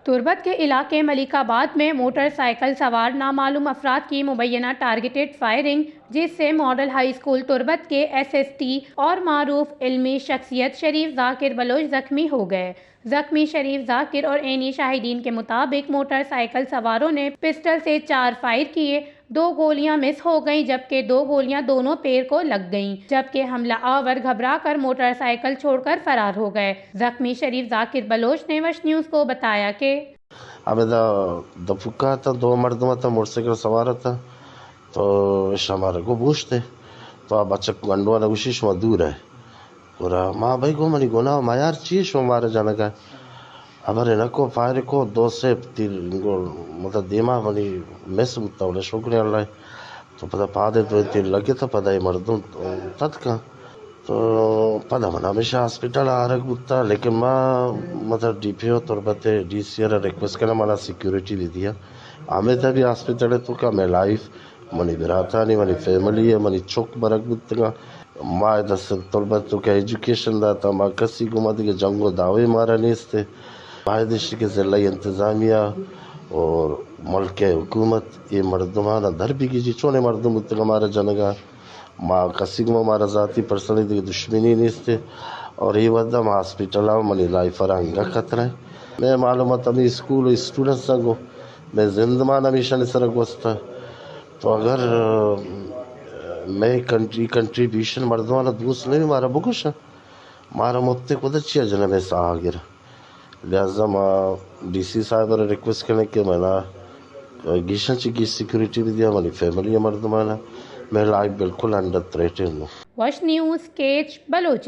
تربت کے علاقے ملک آباد میں موٹر سائیکل سوار نامعلوم افراد کی مبینہ ٹارگٹڈ فائرنگ، جس سے ماڈل ہائی اسکول تربت کے ایس ایس ٹی اور معروف علمی شخصیت شریف ذاکر بلوچ زخمی ہو گئے۔ زخمی شریف ذاکر اور عینی شاہدین کے مطابق موٹر سائیکل سواروں نے پسٹل سے چار فائر کیے، دو گولیاں مس ہو گئیں، جبکہ دو گولیاں دونوں پیر کو لگ گئیں، جبکہ حملہ آور گھبرا کر موٹر سائیکل چھوڑ کر فرار ہو گئے۔ زخمی شریف ذاکر بلوچ نے وش نیوز کو بتایا کہ ہمدا دپوکا تا دو مردم تا موٹر سائیکل سوار تا، تو شمار گو بوشتے، تو آ بچک گنڈوانا گوشی شما دور ہے۔ گڑا ما بھئی گو منی گناہ و میار چی شما مارا جنگا؟ ہبرے نکو، فائر کو، دو سے تیر گو مطلب دیما منی مس بوتا، ولا شکر اللہ۔ تو پدا پادے دو تیر لگے تا پدا اے مردم تتکا۔ تو پدا من ہمیشہ ہاسپٹل آرگ بوتا، لیکن ما مطلب ڈی پی او تربت ڈی سی را ریکویسٹ کنا منا سیکیورٹی بھی دیا۔ ہمیں تبھی ہاسپٹل تو کا میں لائف منی براتانی، منی فیملی ہے، منی چک برگ بوتگاں۔ ما ادا سنتر بت تو کہ ایجوکیشن داتا، ما کسی گوما دیگه جنگ و دعوی مارا نیستے۔ باید اشی کہ ضلعی انتظامیہ اور ملک حکومت یہ مردمانا در بگیجی، چونے مردم بوتگا مارا جنگا۔ ما کسی گوما مارا ذاتی پرسنلی دیگه دشمنی نیستے اور یہ ودا ما ہاسپٹل ہم منی لائف را انگا خطرہ ہے۔ میں معلومات ہمیں اسکول و اسٹوڈنٹس گو میں زندمان ہمیشہ نے سر گوستا۔ تو اگر، ء، مئے کنٹری، کنٹریبیوشن مردمانا دوست نہ بی، مارا بگوشا، مارا مفتے کدا چیا جنہ مئے ساہ گر۔ لہذا ما ڈی سی صاحب را ریکویسٹ کنے کہ منا گیشن چی گیش سیکورٹی بھی دیا، منی فیملی مردمانا، مئے لائف بالکل انڈر تھریٹ ہے۔ وش نیوز کیچ بلوچی۔